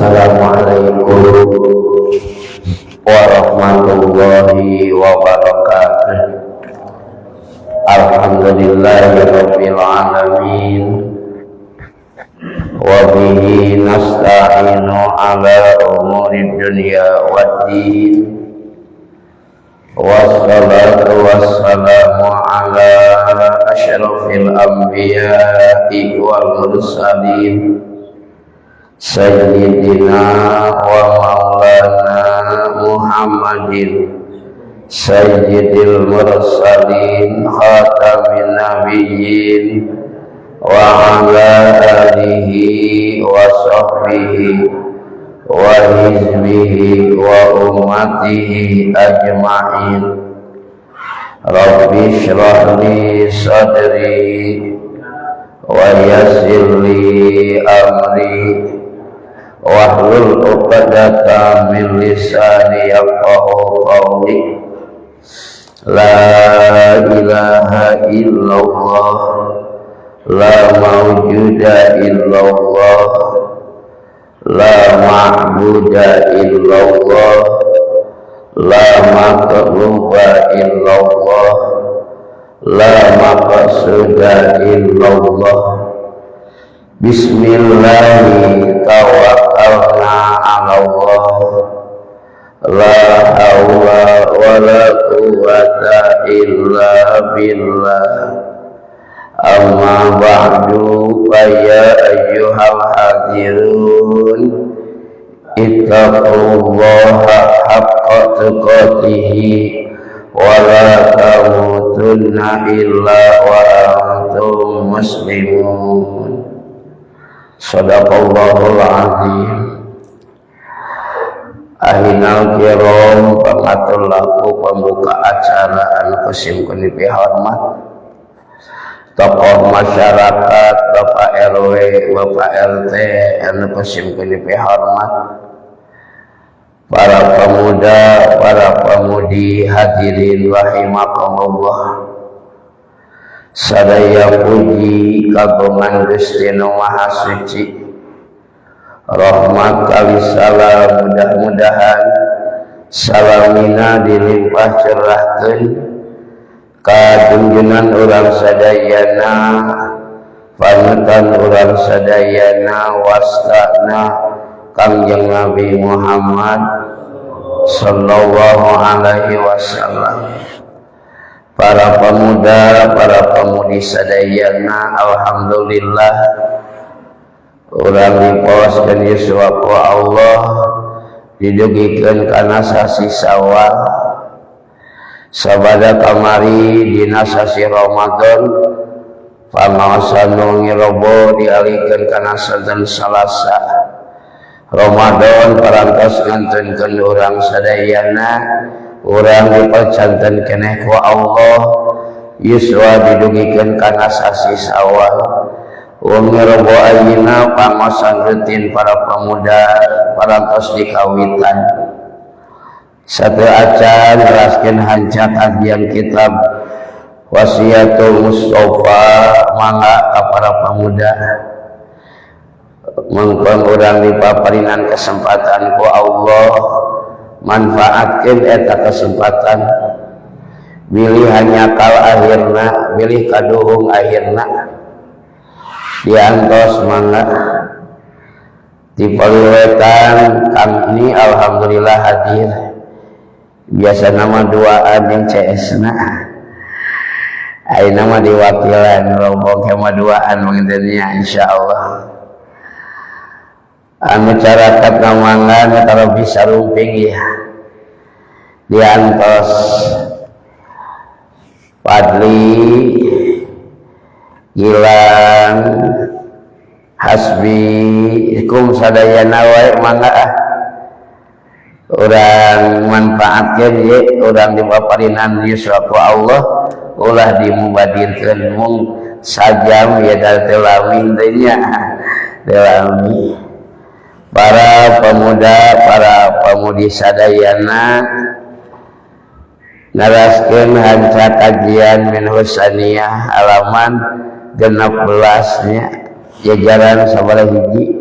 Assalamualaikum warahmatullahi wabarakatuh. Alhamdulillahi rabbil alamin. Wa bihi nasta'inu ala umuri dunya waddin. Wassalatu wassalamu ala asyrafil anbiya'i wal mursalin sayyidina wa maulana Muhammadin sayyidil mursalin khatamin nabiyyin wa ala alihi wa sahbihi wa hizbihi wa ummatihi ajma'in. Rabbi shrah li sadri wa yassir li amri wahlul 'uqdatam min lisani yafqahu qawli. La ilaha illallah, la mawjuda illallah, la ma'buda illallah, la matluba illallah, la maqsuda illallah. Bismillahi tawakkalna 'ala Allah, la haula wala quwwata illa billah. Amma ba'du, fa ya ayyuhal hadirun ittaqullaha haqqa tuqatih wa la tamutunna illa wa antum muslimun. Sadaqallahul azim. Ahinal kiram, pangatur laku pembuka acara anu kusim kunipi hormat, tokoh masyarakat, Bapak RW, Bapak RT anu kusim kunipi hormat, para pemuda, para pemudi, hadirin rahimakumullah. Sadaya puji kagungan Gusti Nu Maha Suci. Rahmat kali salam mudah-mudahan salamina dilimpah curahkeun ka junjungan urang sadayana, panutan urang sadayana, wastana Kangjeng Nabi Muhammad sallallahu alaihi wasallam. Para pemuda, para pemudi sadayana, alhamdulillah urang dipaoskeun yuswa ku Allah, didugikeun kana sasi Sawal. Sabada kamari dina sasi Ramadan pangaosan nu ngirobo dialihkeun kana sonten Salasa. Ramadan parantos ngantunkeun urang sadayana, urang dipacanten keneh ku Allah, yuswa didugikeun kana sasi Sawal. Wengi Rebo ayeuna pangaosan rutin para pemuda parantos dikawitan. Satu acan neraskeun hanca kajian kitab Wasiatul Mustafa, mangga ka para pemuda. Mengkon urang dipaparinan kesempatan ku Allah, manfaatkeun eta kesempatan. Bilih hanya kal akhirna, bilih kaduhung akhirna. Diantos mangga di Paliwetan kami alhamdulillah hadir. Biasa nama duaan yang CS na, ayeuna mah diwakilan rombong kema duaan mengentennya insyaallah. Anu carakat mangga nu tara bisa rumping ya. Diantos Fadli, Gilang, Hasbi, kum sadayana wae mangga ah. Urang manfaatkeun ye, urang dipaparinan yuswa ku Allah, ulah dimubadirkeun mung sajam ya da teu lami teh nya. Teu lami. Para pemuda, para pemudi sadayana, neraskeun hanca kajian min husaniyah halaman 16 nya, jajaran sabaraha hiji.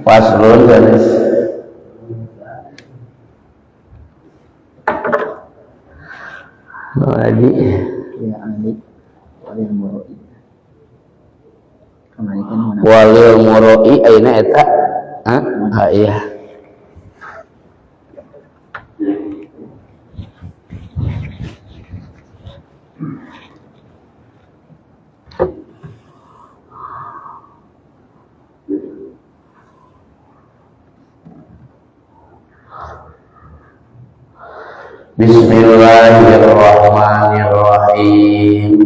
Faslun garis. Lagi. Ya Ali walil muroi. Kemarin kan mana? Walil muroi ayeuna eta? Hah? Ah, iya. Bismillahirrahmanirrahim.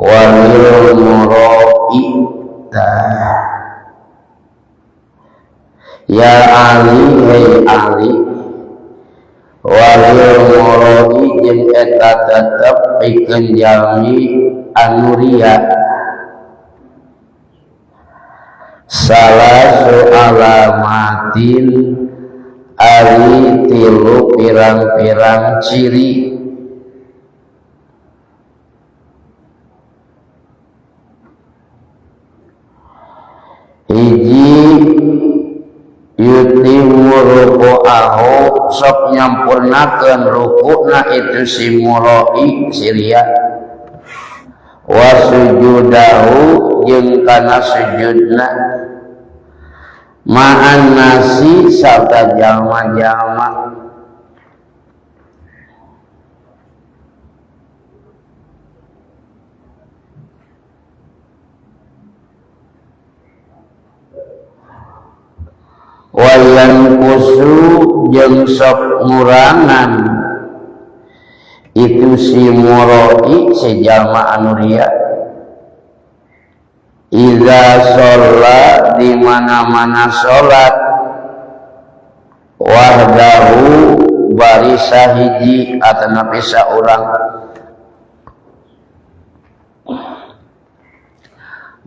Walil muroi. Ya Ali, hei Ali. Walil muroi jeung eta tetep pikeun jalmi anu ria. Salasu alamatin ari tilu pirang-pirang ciri. Hiji yutimu ruku'ahu sok nyampurnakeun rukuna itu si muroi si ria, wa sujudahu jeung kana sujudna ma'an nasi sarta jalma-jalma. Wayan kusu jeung sok ngurangan itu si muroi si jalma anu ria. Iza sholat di mana-mana sholat wahdahu barisa hiji atanapi saurang.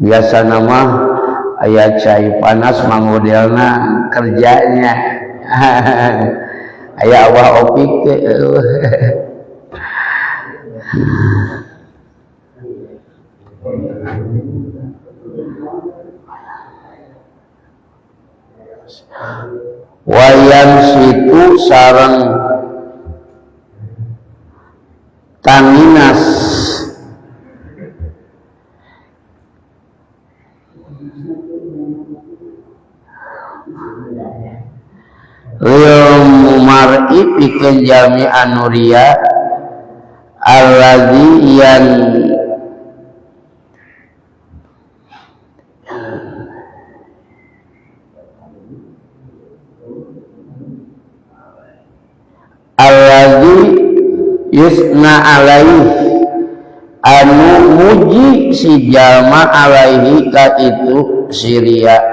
Biasa nama aya cai panas mangodelna kerjanya. Aya awah opik teh. Wayan situ sareng tanginas lil mar'i pikeun jalmi anu ria allazi yan allazi yusna alaihi anu muji si jalma alaihi ka itu si ria.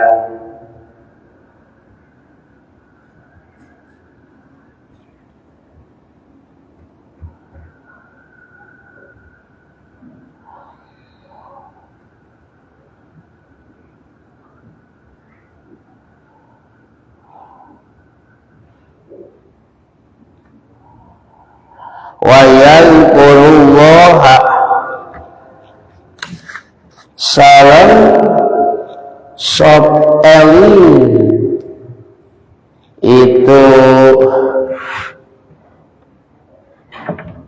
Wa yadhkurullaha sareng sok eling itu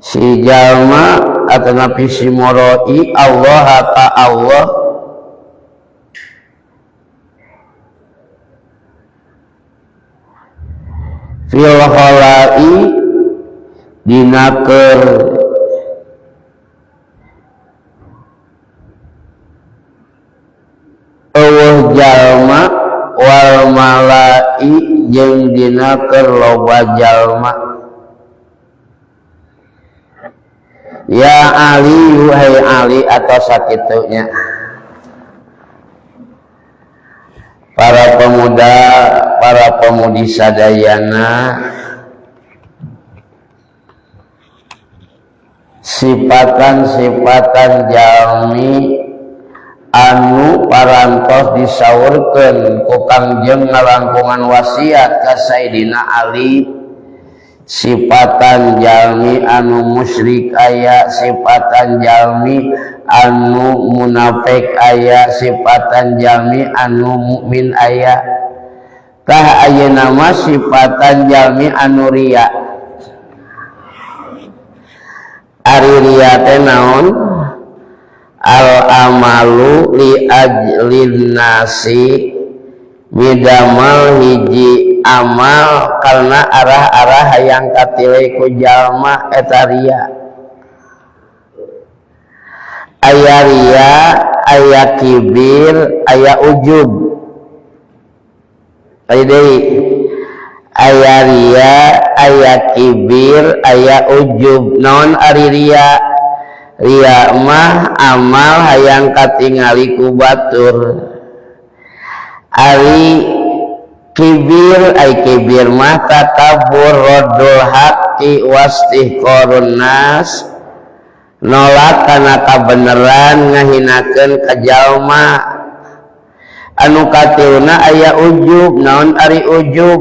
si jalma atanapi si muroi Allah ka Allah fil khalai dina keur eueuh jalma wal malai jeung dina keur loba jalma. Ya Ali, hai Ali atau sakitunya. Para pemuda, para pemudi sadayana, sipatan-sipatan jalmi anu parantos disaurkeun ku Kangjeng ngalangkungan wasiat ka Sayyidina Ali. Sipatan jalmi anu musyrik aya, sipatan jalmi anu munafik aya, sipatan jalmi anu mukmin aya. Tah, ayeuna mah sifatan jalmi anu ria. Ari ria teh naon? Al amalu li ajlin nasi, midamal hiji amal karena arah-arah hayang katilai ku jalma, eta ria. Aya ria, aya kibir, aya ujub. Aya deui, aya ria, aya kibir, aya ujub. Naon ari ria? Ria mah amal hayang katingali ku batur. Ari kibir, ai kibir mah takabur, raddul haqqi wastihqarun nas, nolak kana kabeneran, ngahinakeun ka jalma. Anu katiluna aya ujub. Naon ari ujub?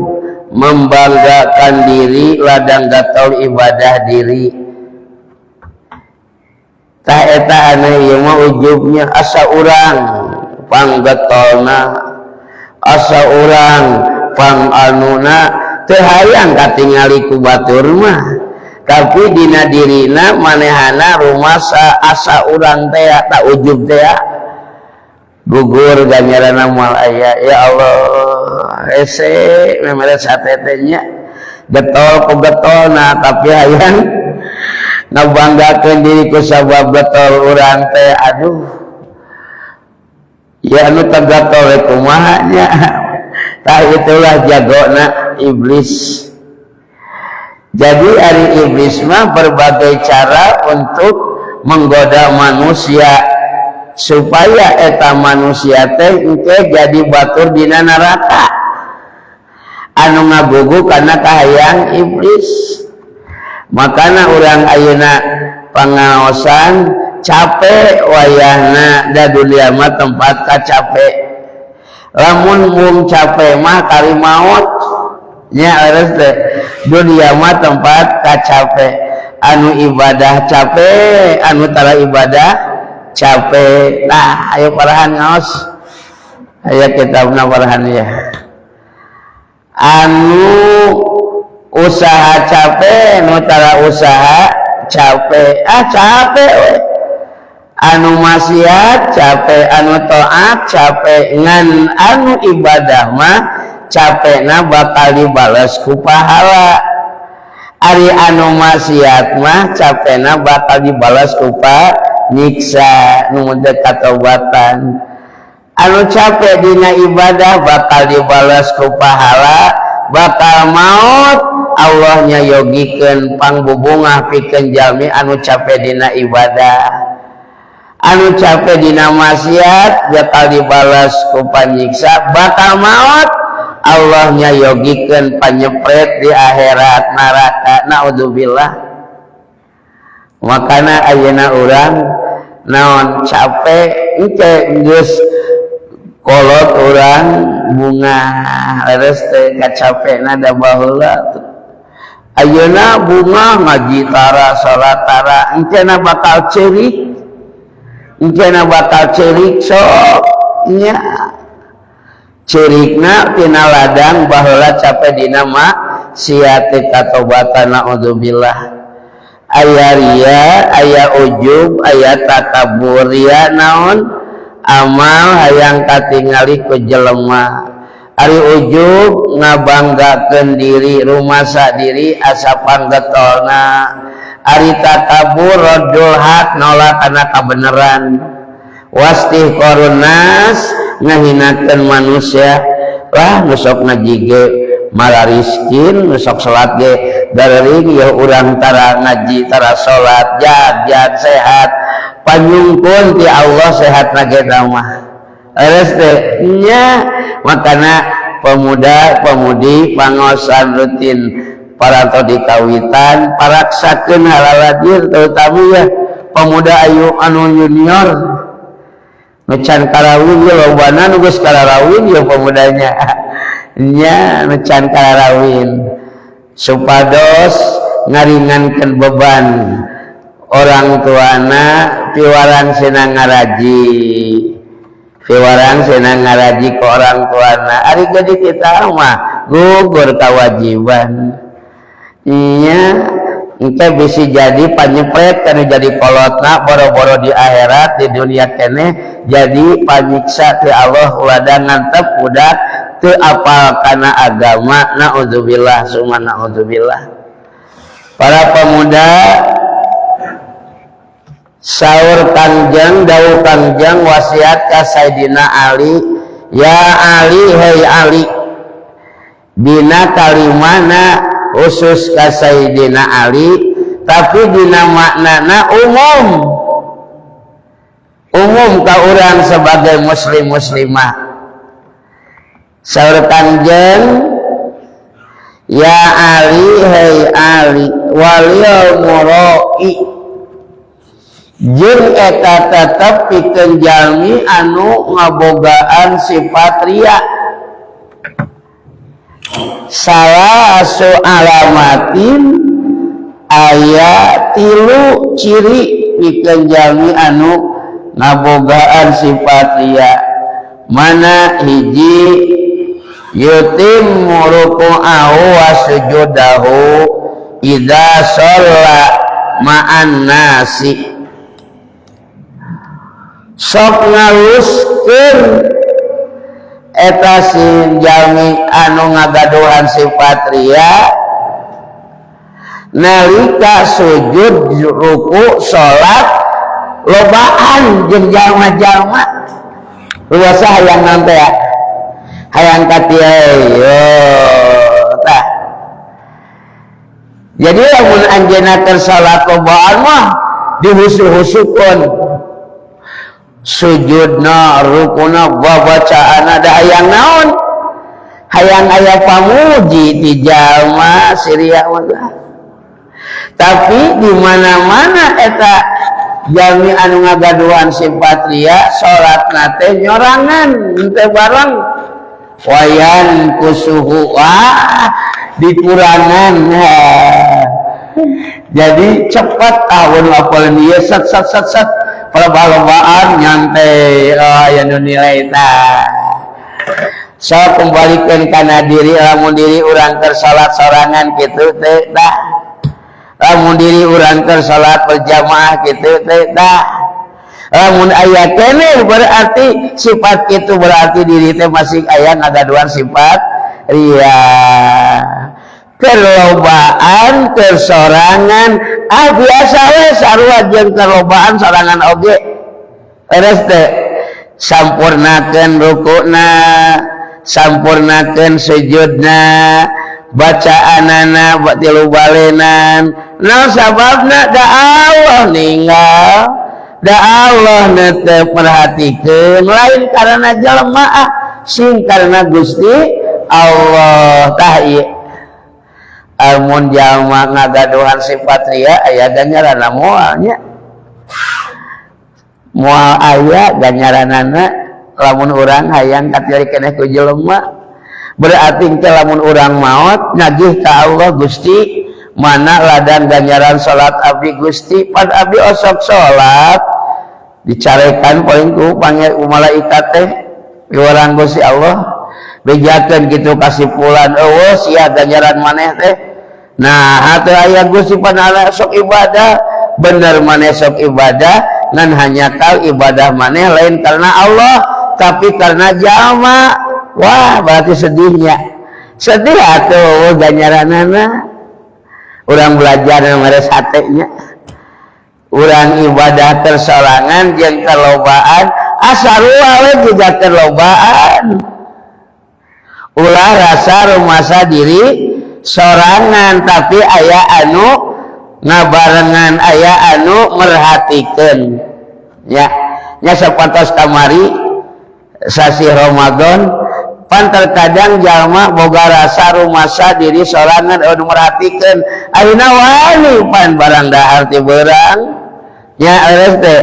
Membanggakan diri, ladang gatal ibadah diri. Tah, eta aneh ieu mah ujubnya, asa urang panggetolna, asa urang pang anuna, teu hayang katingali ku batur mah, tapi dina dirina manehana rumasa asa urang teh. Tak ujub teh gugur ganjaranna moal aya. Ya Allah, hese memere sate teh nya, getol ku getolna, tapi hayang ngabanggakeun diri ku sabab getol urang teh. Aduh ya, anu teu getol we kumaha nya? Tah, itulah jagona iblis. Jadi ari iblis mah berbagai cara untuk menggoda manusia supaya eta manusia teh engke jadi batur dina neraka. Anu ngagugu karena kahayang iblis. Makana urang ayeuna pangaosan capek wayahna, da dunia mah tempat kacape. Lamun mung capek mah kari maut nya. Leres teh, dunia mah tempat kacape. Anu ibadah capek, anu tara ibadah capek. Nah, ayo parahan ngaos, ayo kitabna parahan ya. Anu usaha capek, nu tara usaha capek. Ah, capek we. Anu maksiat capek, anu taat capek, ngan anu ibadah mah capekna bakal dibales ku pahala. Ari anu maksiat mah capekna bakal dibales ku nyiksa nu teu katobatan. Anu capek dina ibadah bakal dibales ku pahala, bakal maut Allah nyayogikeun pangbubungah pikeun jalmi anu capek dina ibadah. Anu capek dina maksiat bakal dibalas ku panyiksa, bakal maut, Allah nyayogikeun panyepret di akhirat neraka, naudzubillah. Makana ayeuna urang naon, capek. Engke geus kolot urang bungah. Leres teh, kacapekna da baheula. Ayeuna bungah, ngaji tara, salat tara, engkena bakal ceurik, engkena bakal ceurik. Sok nya, ceurikna tina ladang baheula capek dina maksiat, katobatan, naudzubillah. Aya ria, aya ujub, aya takabur. Ria naon? Amal hayang katingali ku jelema. Ari ujub ngabanggakeun diri, rumasa diri asa panggetolna. Ari takabur, raddul haq, nolak kana kabeneran, wastihqarun nas, ngahinakeun manusia lah. Nu sok ngaji ge marariskin, nu sok salat ge darering ya. Urang tara ngaji, tara salat, jag jag sehat, panyungkun ti Allah sehat ge mah. Leres teh nya? Makana pemuda pemudi pangaosan rutin, parantos dikawitan, paraksakeun halaladir, terutama ya pemuda. Ayu anu junior nu can karawin ya, lobana nu geus kararawin ya pemudanya nya, nu can kararawin, supados ngaringankeun beban orang tuana, piwarang sina ngaraji. Piwarang senang ngaraji ke orang tuana. Ari jadi kita mah gugur kewajiban. Iya, engke bisa jadi panyepret kana jadi kolotna boro-boro di akhirat, di dunia keneh jadi panyiksa ti Allah ulah ngantep budak teu apal kana agama. Naudzubillah summa naudzubillah. Para pemuda, saur Kangjeng, dawuh Kangjeng wasiat ka Sayyidina Ali, "Ya Ali, hei Ali." Dina kalimana khusus ka Sayyidina Ali, tapi dina maknana umum, umum ka urang sebagai muslim muslimah. Saur Kangjeng, "Ya Ali, hei Ali, walil muroi," jeung eta tetep pikeun jalmi anu ngabogaan sifat ria, "Salasu alamatin," aya tilu ciri pikeun jalmi anu ngabogaan sifat ria. Mana hiji? "Yutimmu ruku'ahu wa sujudahu idza shalla ma'an nasi." Sok ngaluskeun eta si jalmi anu ngagaduhan sifat ria nalika sujud, ruku, salat lobaan jeung jalma-jalma. Luasa hayang nanti ya, hayang katia yo tah. Jadi lamun anjeunna keur salat lobaan mah dihusu-husukeun sujudna, rukuna, babacaana, da hayang naon? Hayang aya pamuji di jalma. Si ria mah, tapi di mana-mana eta jalmi anu ngagaduhan sifat ria salatna teh nyorangan, henteu bareng. Wayanqusuhu, wah, dikurangan. Ha. Jadi cepat tahun apalin ieu, set set set set, perlombaan nyantai. Oh, aya nu nilai tah. So kembalikan kana diri. Lamun diri urang keur salat sorangan kitu teh tah, lamun diri urang keur salat berjamaah kitu teh tah, lamun aya keneh berarti sifat itu, berarti diri teh masih aya ngagaduhan sifat ria. Kelobaan kesorangan, ah, biasa we, sarua jeung kelobaan sorangan oge. Leres teh? Sampurnakeun rukuna, sampurnakeun sujudna, bacaanana tilu balenan. Nah, sababna da Allah ninggal, da Allah netep perhatikeun, lain karena jelema, ah, sing karena Gusti Allah. Tah ieu amun jalma ngagaduhan sifat ria aya ganjaranna moal nya? Moal aya ganjaranana. Lamun urang hayang katilai keneh ku jelema, berarti ke lamun urang maot nagih ka Allah, "Gusti, mana ladang ganjaran salat abdi, Gusti? Pan abdi osok salat." Dicarekan paling ku panggil malaikat teh, orang Gusti Allah bejakeun gitu, kasih pulan, "Eueuh sia ganjaran maneh teh." "Nah, hate aya, Gusti, pan sok ibadah." "Bener maneh sok ibadah, ngan hanya kal ibadah maneh lain karena Allah, tapi karena jalma." Wah, berarti sedihnya, sedih atuh ganjaranana. Urang belajar mere hatenya, urang ibadah tersorangan jeung kelobaan asarua we juga kelobaan. Ulah rasa rumasa diri sorangan, tapi aya anu ngabarengan, aya anu merhatikan ya nya. Sapantos kamari sasih Ramadan, pan terkadang jalma boga rasa rumasa diri sorangan, anu merhatikan ayeuna wani pan barang dahar ti beurang nya. Leres teh?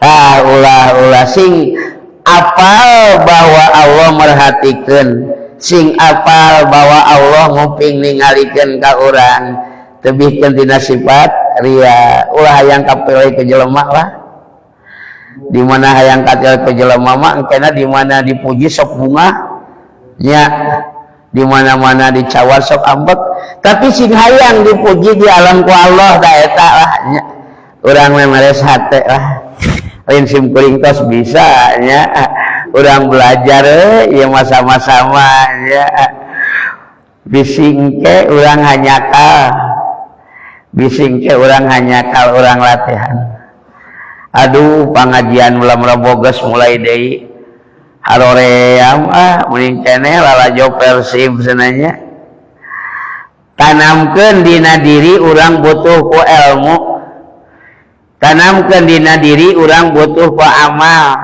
Ah, ulah ulah, sing apal bahwa Allah merhatikan, sing apal bahwa Allah nguping ningalikeun ka urang. Tebihkeun tina sifat ria, ulah hayang kapilih ke jelema lah. Di mana hayang katil ke jelema mah engkena, di mana dipuji sok bungah nya, di mana-mana dicawar sok ambek. Tapi sing hayang dipuji di alam ku Allah, da eta lah nya. Urang memeres hate lah, lain sim kuring tos bisa nya. Urang belajar ya masa-sama nya, bisi engke urang hanyakal, bisi engke urang hanyakal. Urang latihan. Aduh, pengajian ulah boges mulai deui, haroream ah, mending keneh lalajo Persib senanya. Tanamkeun dina diri urang butuh ku ilmu, tanamkeun dina diri urang butuh ku amal.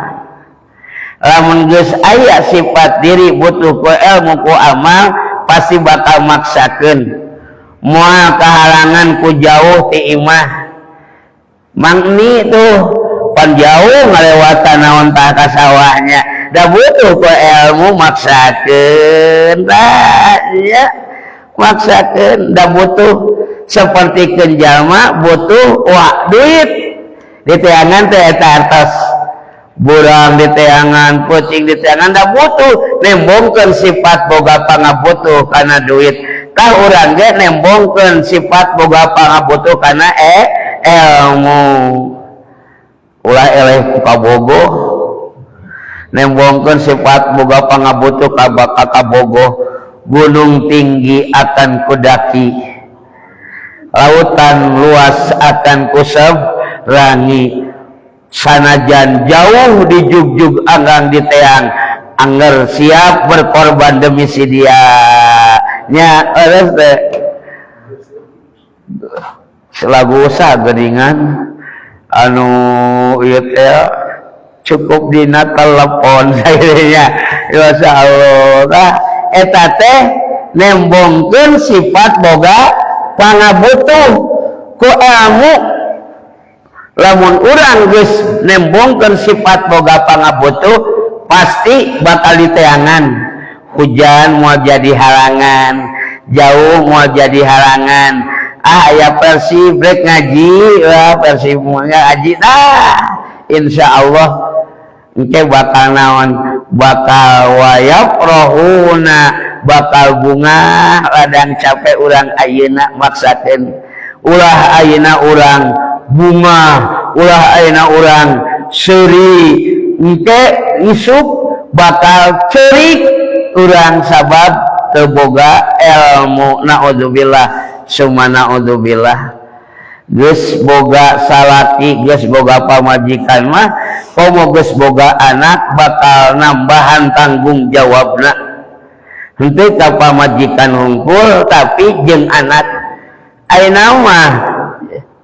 Lamun geus aya sifat diri butuh ku ilmu, ku amal, pasti bakal maksakeun, moal kahalangan ku jauh ti imah. Mangni tuh pan jauh ngalewatan naon tah ka sawahnya, da butuh ku ilmu, maksakeun tah nya, maksakeun da butuh. Seperti jalma butuh wah duit diteangan teh, eta artos burang diteangan, kucing diteangan, da butuh. Nembongkeun sifat boga pangabutuh kana duit. Tah, urang ge nembongkeun sifat boga pangabutuh kana ilmu, ulah eleh ku kabogoh. Nembongkeun sifat boga pangabutuh ka bakal kabogoh. Gunung tinggi akan kudaki, lautan luas akan kuseberangi, sanajan jauh dijugjug anggang diteang, angger siap berkorban demi si dia nya. Leres teh lagu usah geuningan anu ieu teh, cukup dina telepon saya. Masya Allah. Nah, eta teh nembongkeun sifat boga pangabutuh ku ilmu. Lamun urang geus nembongkeun sifat boga pangabutuh, pasti bakal diteangan. Hujan mau jadi halangan, jauh mau jadi halangan. Ah, ya Persib break ngaji lah, Persib mau ngaji. Nah, insya Allah engke bakal naon, bakal wayafrohuna, bakal bungah ladang capek urang ayeuna. Maksakeun, ulah ayeuna urang bungah, ulah ayeuna urang seuri, engke isuk bakal cerik urang sabab teu boga ilmu. Naudzubillah summa naudzubillah. Geus boga salaki, geus boga pamajikan mah, komo geus boga anak, bakal nambahan tanggung jawabna, henteu ka pamajikan hungkul tapi jeung anak. Ayeuna mah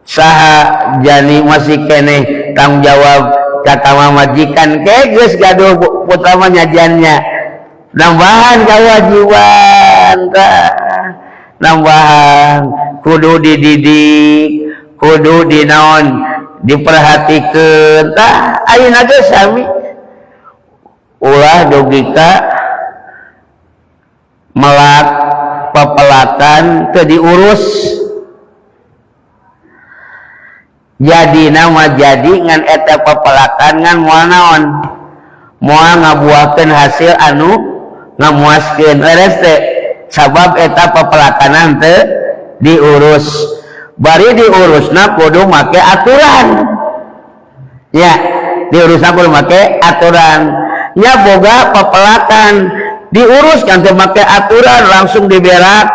saha jani masih keneh tanggung jawab ka pamajikan? Ke geus gaduh putra mah nyajiannya nambahan kewajiban tah, nambahan kudu dididik, kudu dinaon, diperhatikan. Tah, ayeuna ge sami, ulah dugi ka melak pepelakan teu diurus. Jadi nama jadi ngan eta pepelakan ngan moal naon, moal ngabuahkeun hasil anu ngamuaskeun. Leres teh? Sabab eta pepelakanan teu diurus. Bari diurusna kudu make aturan ya, diurusna kudu make aturan nya. Boga pepelakan diurus kan teu make aturan, langsung diberak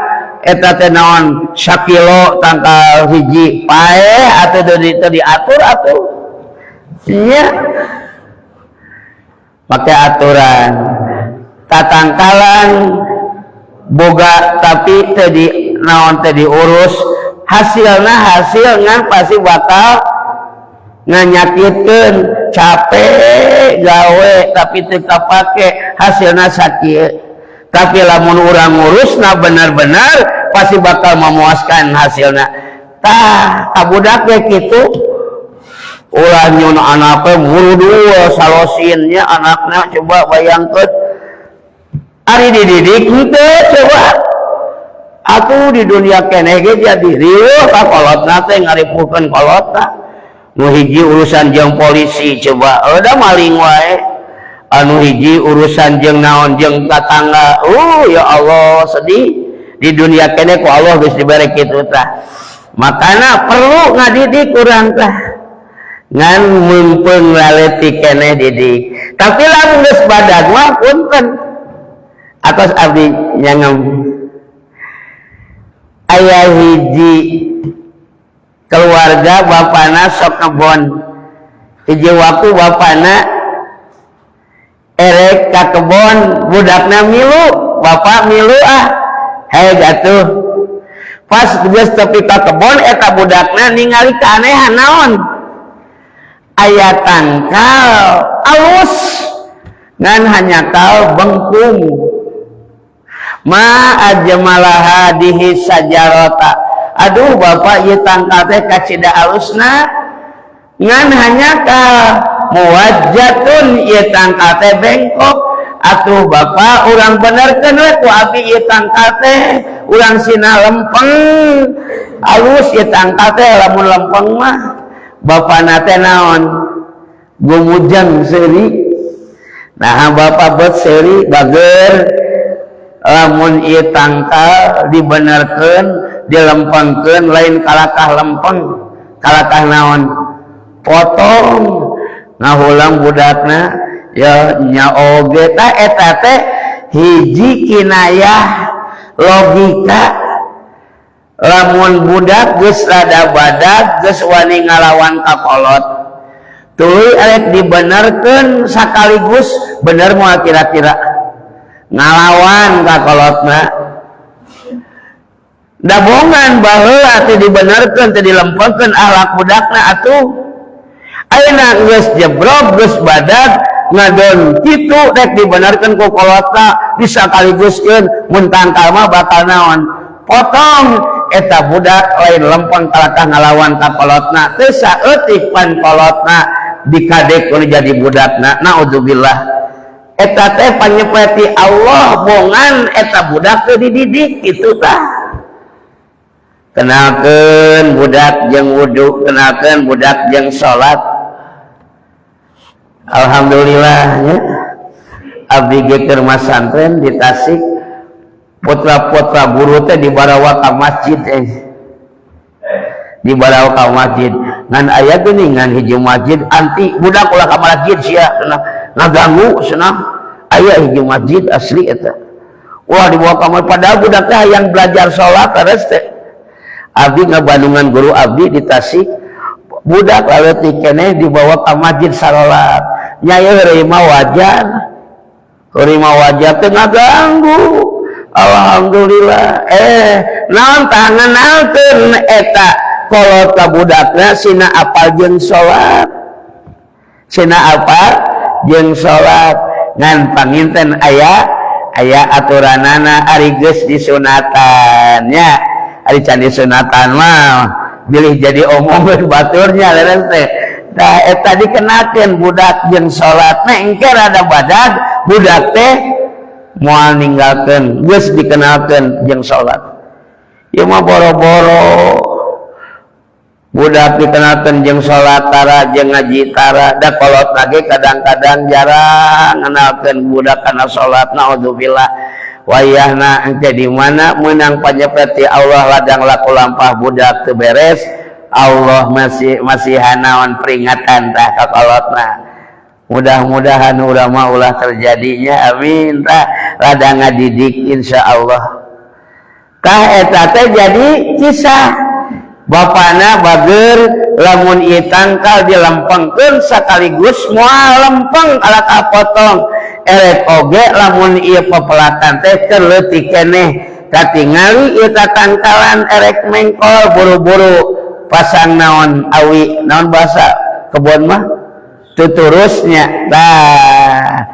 eta teh naon, sakilo tangkal hiji paeh atau teu diatur atuh nya. Make aturan. Tatangkalan boga tapi teu di naon, teu diurus, hasilna hasil ngan pasti bakal nganyakitkeun. Capek gawe tapi teu kapake, hasilna sakit. Tapi lamun urang ngurusna benar-benar, pasti bakal memuaskan hasilna. Tah, kabudak ge kitu. Ulah nyun anaknya buru dua salosinnya anaknya. Coba bayangkan, ari dididik henteu. Coba aku di dunia keneh ge jadi riweuh ka kolotna teh, ngaripuhkeun kolotna. Nu hiji urusan jeung polisi, coba udah maling wae. Anu hiji urusan jeung naon, jeung tatangga. Ya Allah, sedih di dunia kene ku Allah geus dibere kitu tah. Makana perlu ngadidik urang tah, ngan mumpung laleutik keneh didik. Tapi lamun geus badag mah punten, atos abdi nyangem. Aya hiji keluarga, bapana sok kebon. Hiji waktu bapana erek ka kebon, budakna milu. "Bapak milu ah." "Hei atuh." Pas geus tepi ka kebon, eta budakna ningali keanehan. Naon? Aya tangkal alus, ngan hanjakal bengkung. "Ma ajmala hadihi sajarota." "Aduh, Bapak, ieu tangkal teh kacida alusna, ngan hanjakal muwajjatun, ieu tangkal teh bengkok. Atuh Bapak, urang benerkeun we ku abdi ieu tangkal teh, urang sina lempeng. Alus ieu tangkal teh lamun lempeng mah." Bapana teh naon? Gumujeng seuri. "Nah, Bapak bet seuri?" "Bager, lamun ieu tangkal dibenerkeun, dilempengkeun, lain kalakah lempeng, kalakah naon? Potong." Ngahulang budakna ya, nya oge. Tah, eta teh hiji kinayah logika. Lamun budak geus rada badag, geus wani ngalawan ka kolot, tuluy arek dibenerkeun sakaligus, bener moal kira-kira? Ngalawan ka kolotna. Dabongan baheula teh dibenerkeun, teh dilempengkeun akhlak budakna. Atuh ayeuna geus jebrok, geus badag, ngadon kitu, rek dibenerkeun ku kolotna disakaliguskeun, mun tangkal mah bakal naon? Potong. Eta budak lain lempeng, kalakah ngalawan ka kolotna. Teu saeutik pan kolotna dikadek jadi budakna. Naudzubillah, eta teh panyepeti Allah, bongan eta budak teu dididik kitu. Tah, kenalkeun budak jeung wudu, kenalkeun budak jeung salat. Alhamdulillah ya, abdi ge keur masantren di Tasik, putra-putra guru teh dibarawa ka masjid, dibarawa ka masjid. Ngan aya geuningan hiji masjid anti budak, "Ulah ka masjid sia cenah, ngaganggu cenah." Aya hiji masjid asli eta, wah, dibawa ka masjid, padahal budak teh hayang belajar salat terus teh. Abdi ngabandungan guru abdi di Tasik, budak leutik keneh dibawa ka masjid sarolat. Nya ieu heureuy mah wajar, heureuy mah wajar, teu ngaganggu, alhamdulillah. Naon tah? Ngenalkeun eta kolot ka budakna sina apal jeung salat, sina apal jeung salat. Ngan panginten aya aya aturanana, ari geus disunatan nya. Ari can disunatan mah bilih jadi omongan baturnya leres teh. Tah, eta dikenakeun budak jeung salat. Nah, engke rada badag budak teh moal ninggalkeun, geus dikenalkeun jeung salat. Ieu mah boro-boro budak dikenalkeun jeung salat tara, jeung ngaji tara, da kolot lagi kadang-kadang jarang ngenalkeun budak kana salat. Naudzubillah, wayahna engke di mana meunang panyepet ti Allah? Ladang laku lampah budak teu beres, Allah masih masih naon, peringatan tah ka kolotna. Mudah-mudahan urang mah ulah terjadinya, amin. Tah, rada ngadidik insyaallah. Tah, eta teh jadi kisah bapana bager, lamun ieu tangkal dilempengkeun sekaligus moal lempeng, kalakah potong. Erek oge lamun ieu pepelakan teh keur leutik keneh, katingali ieu tatangkalan erek mengkol, buru-buru pasang naon, awi, naon bahasa kebon mah, tuturusnya. Tah,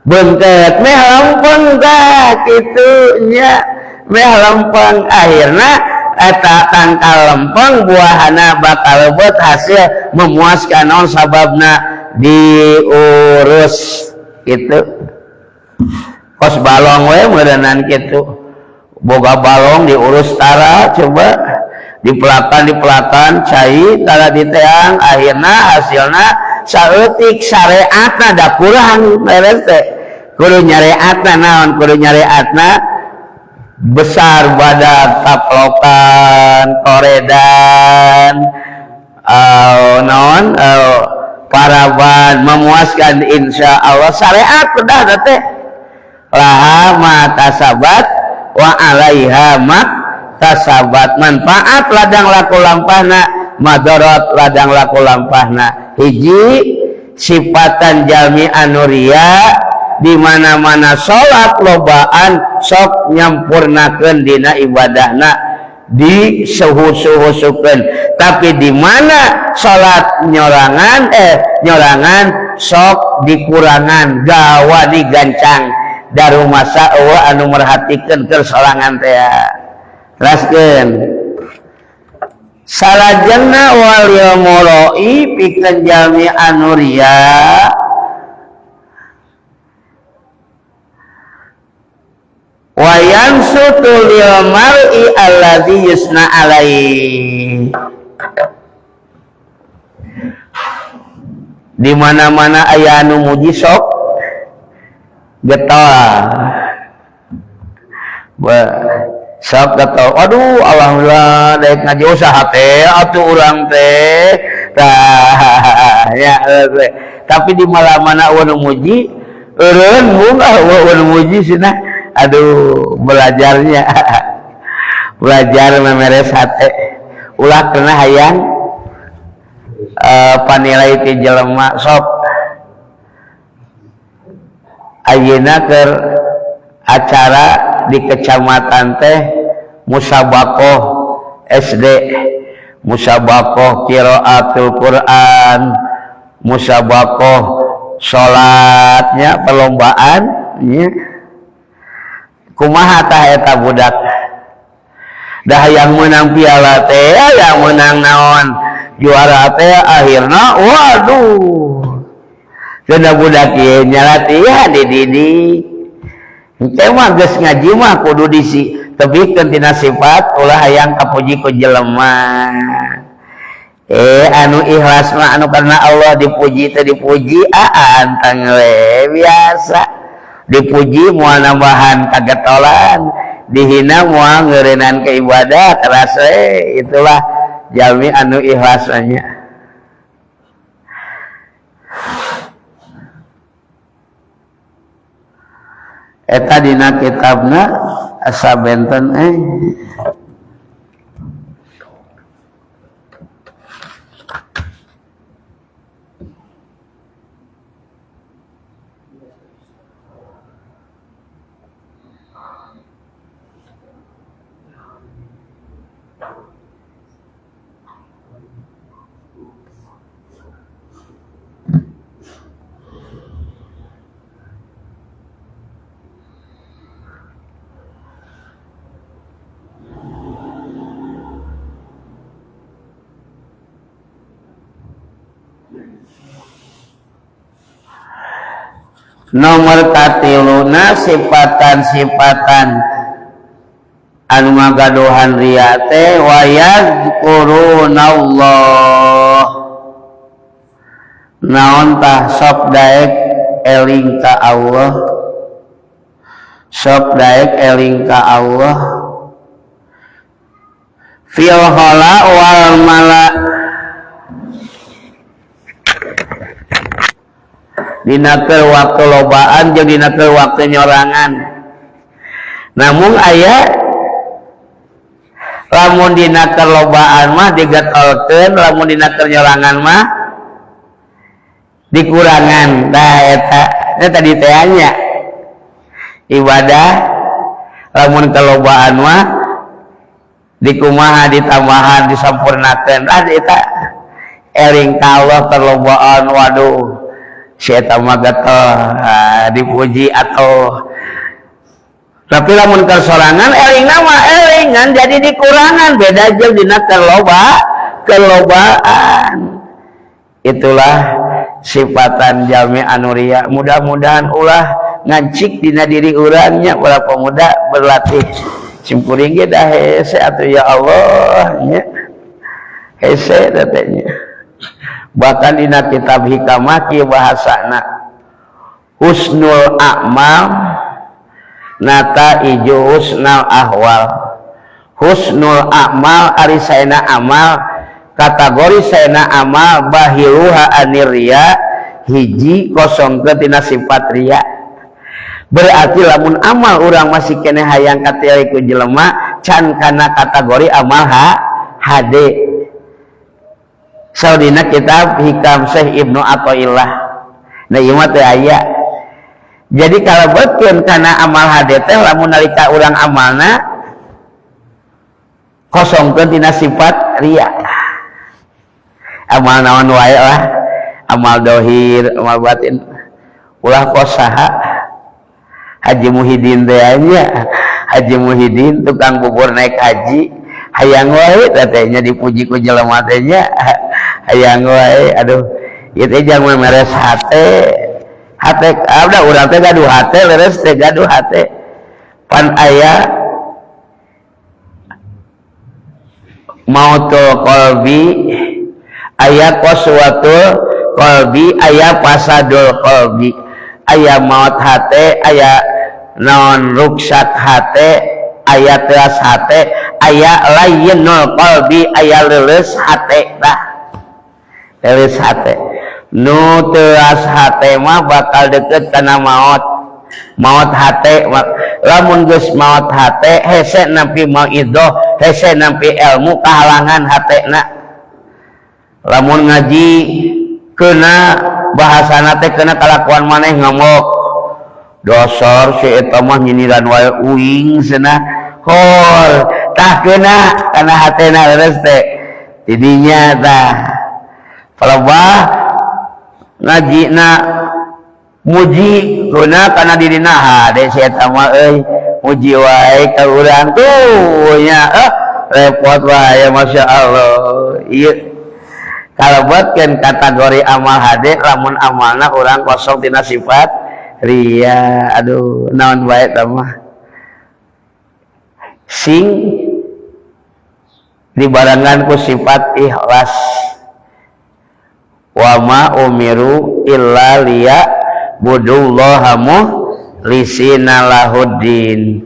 bengket meh lempeng. Tah, kitu nya, meh lempeng. Akhirna eta tangkal lempeng, buahana bakal lebet, hasil memuaskan. Naon sababna? Diurus gitu. Kos balong we meureunan kitu, boga balong diurus tara. Coba Dipelakan cai tara diteang akhirna hasilna saeutik syariatna da kurang beres teh. Kudu nyareatna naon kudu nyareatna besar badak taplokan koredan naon paraban memuaskan insya Allah syariat udah teh laha ma tasabat wa alaiha ma tasabat manfaat ladang laku lampahna madarat ladang laku lampahna hiji sifatan jalmi anu riya di mana-mana salat lobaan sok nyampurnakeun dina ibadahna di suhu-suhusukeun tapi di mana salat nyorangan nyorangan sok dikurangan gawa digancang darumasa eueuh anu merhatikeun keur sorangan teh teraskeun salajengna walil muroi pikeun jalmi anu riya wa yansutu lil mar'i allazi yusna alaihi di mana-mana aya anu muji sok getol sok getol aduh alhamdulillah daek ngaji usaha teh atuh urang teh tah ya tapi di mana-mana anu muji eureun bunga anu muji cenah aduh belajarnya belajar memeres hate ulah kena hayang panilai ti jelema sok ayeuna keur acara di kecamatan teh musabakoh SD musabakoh qiraatul Quran musabakoh salatnya perlombaan nya kumaha tah eta budak dah yang menang piala teh yang menang naon juara teh akhirna waduh cenah budak ieu nyalatihan dididik teh mah geus ngaji mah kudu disi tebikeun tina sifat ulah hayang kapuji ku jelema anu ikhlas mah anu karena Allah dipuji teh dipuji antang we biasa dipuji moal nambahan kagetolan dihina moal ngeureunaan ke ibadah keras we itulah jalmi anu ikhlasnya eta dina kitabna asa benten nomor katiluna sifatan-sifatan anu ngagaduhan riya teh wa yazkurunallah naon tah sok daek eling ka Allah sok daek eling ka Allah fil khala wal mala dina keur waktu lobaan jeung dina keur waktu nyorangan namun aya lamun dina keur lobaan mah digetolkeun lamun dina keur nyorangan mah dikurangan tah eta tadi teh nya ibadah lamun kelobaan mah dikumaha ditambahan disampurnakeun ah eta eling ka Allah kelobaan waduh si eta mah getol dipuji atau tapi lamun keur sorangan eling mah elingan jadi dikurangan beda jeung dina kelobaan itulah sifatan jalmi anu riya mudah-mudahan ulah ngancik dina diri urangnya para pemuda berlatih Simkuring ge dah hese atuh, ya Allah nya, hese teh nya. Bahkan dina kitab Hikam kieu bahasana, husnul a'mal nataiju husnal ahwal. Husnul a'mal, ari saena amal, kategori saena amal, bahiruha anir riya, hiji kosong ke tina sifat riya. Berarti lamun amal urang masih kene hayang katingali ku jelema, can kana kategori amal ha hade. Saudina kitab Hikam Syekh Ibnu Athaillah. Nah, ieu mah teu aya. Jadi kalau betul kana amal hade teh lamun nalika urang amalna kosongkeun tina sifat riya. Amal naon wae lah, amal dohir, amal batin, ulah kos saha Haji Muhyiddin teh nya. Haji Muhyiddin tukang bubur naik haji, hayang wae teh nya dipuji ku jelema teh nya, hayang wae. Aduh, ieu teh jangan meres hate hate. Udah, urang teh gaduh hate, leres teh gaduh hate. Pan aya mautul qalbi, aya qaswatul qalbi, aya fasadul qalbi, aya maut hate, aya naon, ruksak hate, aya teas hate, aya layyinul qalbi, aya leuleus hate. Tah, leuleus hate, nu teas hate mah bakal deket kana maut, maut hate. Lamun geus maut hate, hese nampi mauidhoh, hese nampi ilmu, kahalangan hatena. Lamun ngaji kena bahasana teh kena kalakuan maneh, ngamuk, dasar si eta mah nyindiran wae uing cenah, hol tah kena kana hatena leres teh tidinya. Tah, palebah ngajina muji kuna kana dirina, hade si eta mah euy, muji wae ka urang tuh nya, repot wae. Masya Allah, ieu kalebetkeun kategori amal hade lamun amalna urang kosong tina sifat ria. Aduh, naon bae tah mah, sing dibarengan ku sifat ikhlas. Wa ma umiru illa liya budullaha mukhlisina lahuddin,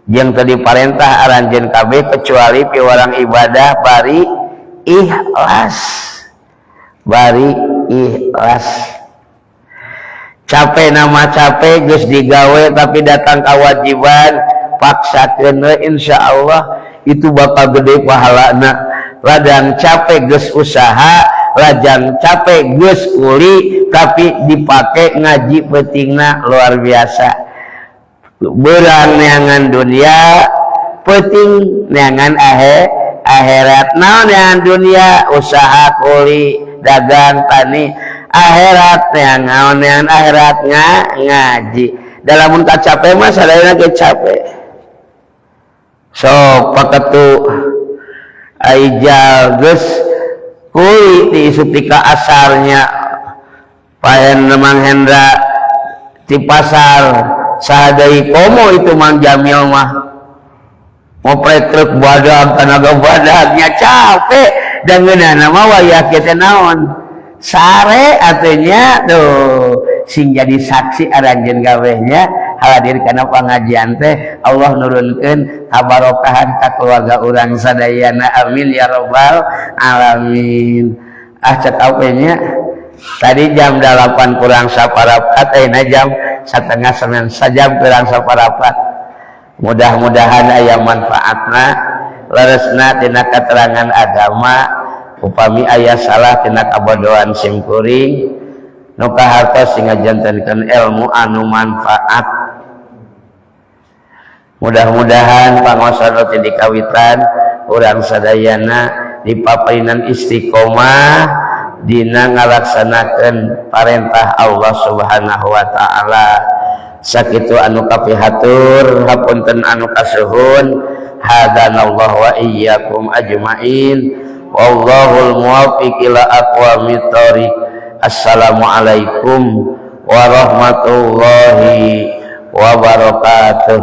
jeung teu diparentah aranjeun kabeh kecuali piwarang ibadah bari ikhlas, bari ikhlas. Capek nama capek geus digawe, tapi datang kewajiban paksakeun we, insyaallah itu bakal gede pahalana. Ladang capek geus usaha, ladang capek geus kuli, tapi dipake ngaji peutingna, luar biasa. Beurang neangan dunia, peuting neangan akhirat. Naon neangan dunia? Usaha, kuli, dagang, tani. Akhirat neangan, neangan akhirat ngaji. Dalam capek mah sadayana ge capek. So paketu Aijal geus kuli di isuk tika asarnya, Paen Mang Hendra di pasar sahadai komo itu. Mang Jamil mah ngoprek truk badag, tenaga badagnya, capek. Dan ngeunana mah wayah kita naon, sare artinya tuh. Sing jadi saksi aranjeun gawehnya hadir kana pengajian teh, Allah nurunkeun kabarokahan ka keluarga urang sadayana, amin ya robbal alamin. Ah, cek nya, tadi jam 8 kurang saparapat, ayeuna jam 8.30, sajam kurang saparapat. Mudah-mudahan aya manfaatna, leresna tina keterangan agama. Upami aya salah tina kabodohan simkuring, nu kahartos sing ngajantenkeun ilmu anu manfaat. Mudah-mudahan pangosan di kawitan urang sadayana dipaparinan istiqomah dina ngalaksanakeun parentah Allah Subhanahu wa taala. Sakitu anu kapihatur, hapunten anu kasuhun. Hadanallahu wa iyyakum ajmain, wallahul muwaffiq ila aqwamit thoriq. Assalamualaikum warahmatullahi wabarakatuh.